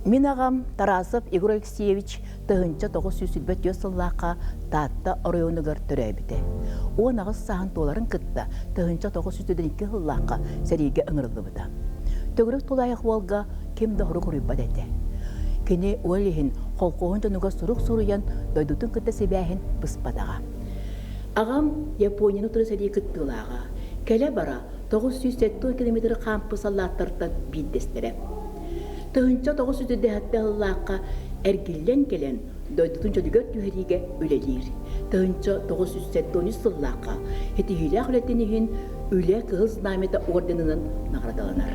Мин аҕам Тарасов Егор Алексеевич 1924 сыллаахха Таатта оройуонугар төрөөбүтэ. 18 сааһын туоларын кытта 1942 сыллаахха сэриигэ ыҥырыллыбыта. Төгүрүк тулаайах уолга ким да хорук уруйбат этэ. Кини ол иһин холкуоһун дьонугар сурук суруйан дойдутун кытта сибээһин быспатаҕа. Аҕам Японияны утары сэрии кыттыылааҕа. Кэлэ-бара 970 километры хаампыт саллааттартан биирдэстэрэ. 1947 сыллаахха эргиллэн кэлэн дойдутун чөлүгэр түһэриигэ үлэлиир. 1973 сыллаахха ситиһиилээх үлэтин иһин Үлэ Кыһыл Знамята орденынан наҕараадаланар.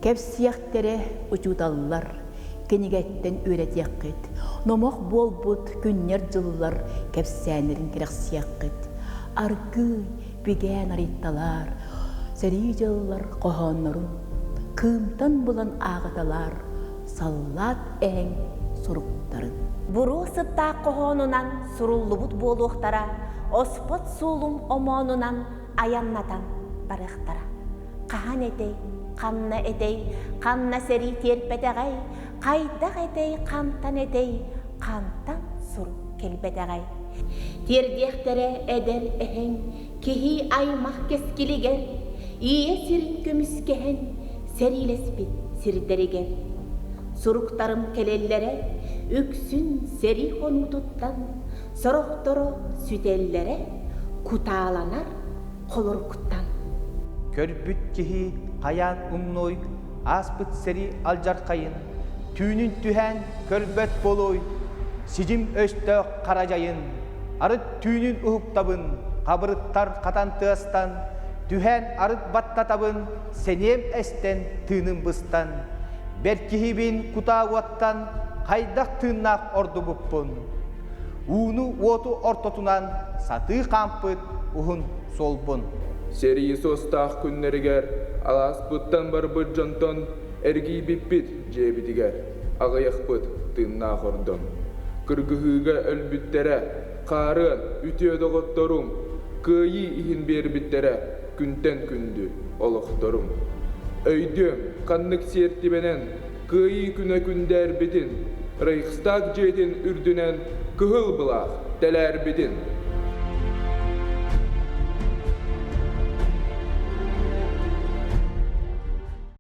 Кэпсиэхтэрэ учууталлар, кинигэттэн үөрэтиэххит, номох буолбут күннэр-дьыллар кэпсээннэрин кэрэхсиэххит. Аргыый, бигээн арыйталаар, сэрии дьыллар хоһооннорун кыымтан булан ааҕыталаар саллаат эһэҥ суруктарын. Буруо сыттаах хоһоонунан суруллубут буолуохтара, оспот суолум омоонунан айаннатан барыахтара. Хаһан этэй, ханна этэй, ханна сэрии тиэрпэтэҕэй, хайдах этэй, хантан этэй, хантан сурук кэлбэтэҕэй. Тиэрдиэхтэрэ эдэр эһэҥ киһи аймах кэскилигэр, ийэ сирин көмүскэһэн сэриилэспит сирдэригэр. Суруктарым кэлэллэрэ үксүн сэрии хонуутуттан, сорохторо сүтэллэрэ кутааланар холоруктан. Көрбүт киһи хайаан умнуой, ааспыт сэрии алдьархайын, түүнүн түһээн көрбөт буолуой, сидьим өстөөх хара дьайын, арыт түүнүн уһуктабын, хабырыттар хатан тыастан, түһээн арыт баттатабын, сэниэм эстэн, тыыным быстан, бэркиһибин кутаа уоттан хайдах тыыннаах ордубуппун. Ууну уоту ортотунан сатыы хаампыт уһун суолбун. Сэрии суостаах күннэригэр алааспыттан барбыт дьонтон эргийбиппит дьиэбитигэр, аҕыйахпыт тыыннаах ордон. Кыргыһыыга өлбүттэрэ, хаарыан үтүө доҕотторум, кыайыы иһин биэрбиттэрэ күнтэн күндү олохторум. Өйдүөм, ханнык сиэртибэнэн Кыайыы күнэ күндээрбитин, Рейхстаг дьиэтин үрдүнэн кыһыл былаах тэлээрбитин.